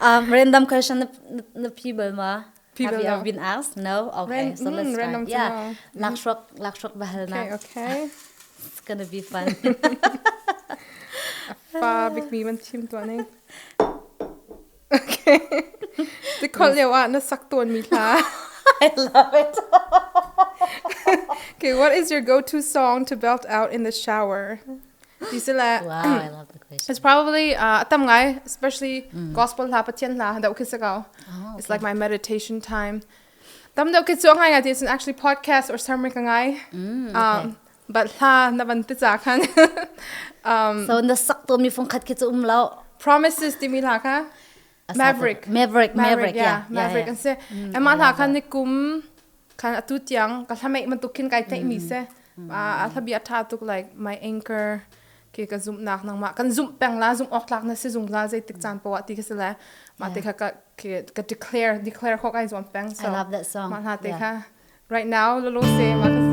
Random question na phi bal ma? Have you ever been asked? No? Okay, so let's try. Random. Yeah. Lakshrok, lakshrok bahal na. Okay. It's gonna be fun. Fa big mi man thim tuah ning. Okay. Tikholh lio ah na sak tawn mi hla. I love it. Okay, what is your go-to song to belt out in the shower? Ti si le. Wow, I love the question. It's probably tam ngai, especially gospel hla, Pathian hla deuh khi si ko. Oh, It's like my meditation time. Tam deuh khi cu ngai ngai ti cun actually podcast or sermon ka ngai. But hla na van ti ca khan. So na sak to mi fung khat khi cu um lo. Promises timi hla kha. Maverick. Maverick, Maverick, yeah. Maverick an si. Amah hla khan ni kum khan atu tiang ka hla meih bantuk khin kai theih mi si. A hla bia tha tuk, like my anchor ke ka zumh nak nangmah kan zumh peng la, zumh awk tlak na si zungzal zeitik caan poah ti ka si le mah te kha ka ka declare declare kho kai zuam peng. So I love that song. Mah hla te kha right now lolo se mah ka.